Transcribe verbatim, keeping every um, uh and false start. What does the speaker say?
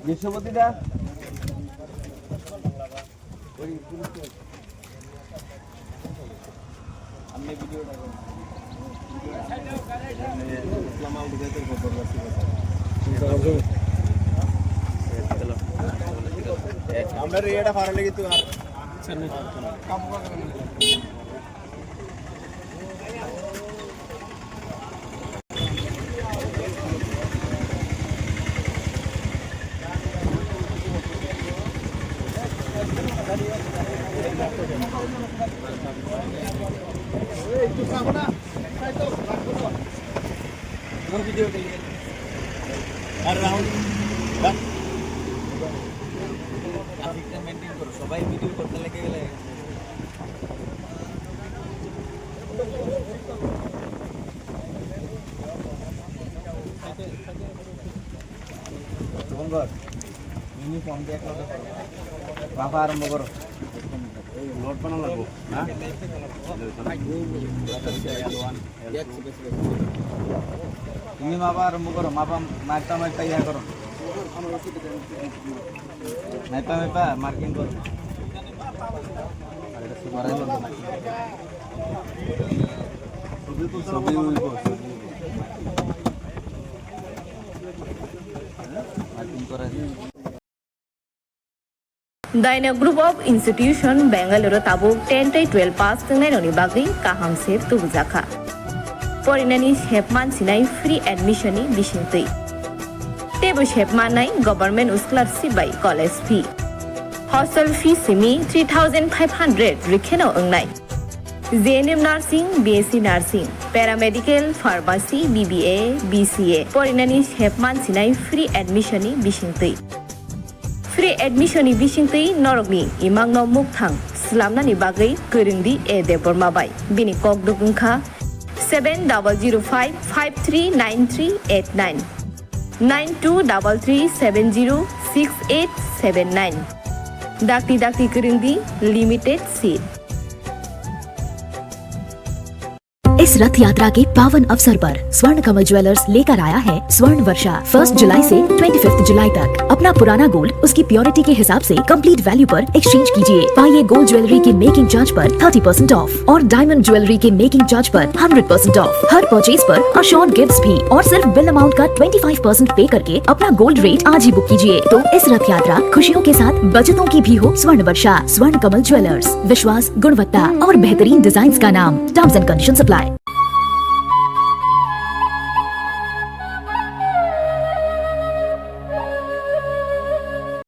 বিশ্বপতি দা। আমরা রেডা ফারা লাগি তো আর সবাই ভিডিও করতে লেগে গেলে। শুভঙ্কর, ইউনিফর্ম দিয়ে একটা order করো। বাবা আরম্ভ করো। এই লোড বানানো লাগবো, হ্যাঁ? তুমি বাবা আরম্ভ করো, মাপা, মাপটা, মাপটা ইয়া করো। Maipa, maipa, marking kor. Sogwi uibo, sogwi uibo. Marking kora. Daina Group of Institution, Bangalore tabuk ten tei twelve pass wngnai rokni bagwi kaham se tubujakha. Porinani sepman sinai free admission ni bisingtwi. Teibo sepmannai government scholarship bai college fee. Hostel fee simi three thousand five hundred rikheno wngnai. J N M nursing, B S C nursing, paramedical, pharmacy, B B A, B C A porinani sepman sinai free admission ni bisingtwi. Free admission ni bisingtwi norokni imangno mukthang slamnani bagwi kwrwngdi A Debbarma bai. Bini kokduk wngkha seven double zero five five three nine three eight nine, nine two double three seven zero six eight seven nine. Dakti dakti kwrwngdi, limited seat. इस रथ यात्रा के पावन अवसर पर स्वर्ण कमल ज्वेलर्स लेकर आया है स्वर्ण वर्षा। फर्स्ट जुलाई से ट्वेंटी फिफ्थ जुलाई तक अपना पुराना गोल्ड उसकी प्योरिटी के हिसाब से कंप्लीट वैल्यू पर एक्सचेंज कीजिए। पाइए गोल्ड ज्वेलरी की मेकिंग चार्ज पर थर्टी परसेंट ऑफ और डायमंड ज्वेलरी के मेकिंग चार्ज पर हंड्रेड परसेंट ऑफ। हर परचेज पर अश्योर्ड गिफ्ट्स भी और सिर्फ बिल अमाउंट का ट्वेंटी फाइव परसेंट पे करके अपना गोल्ड रेट आज ही बुक कीजिए। तो इस रथ यात्रा खुशियों के साथ बचतों की भी हो। स्वर्ण वर्षा, स्वर्ण कमल ज्वेलर्स, विश्वास, गुणवत्ता और बेहतरीन डिजाइन्स का नाम। Terms and conditions apply.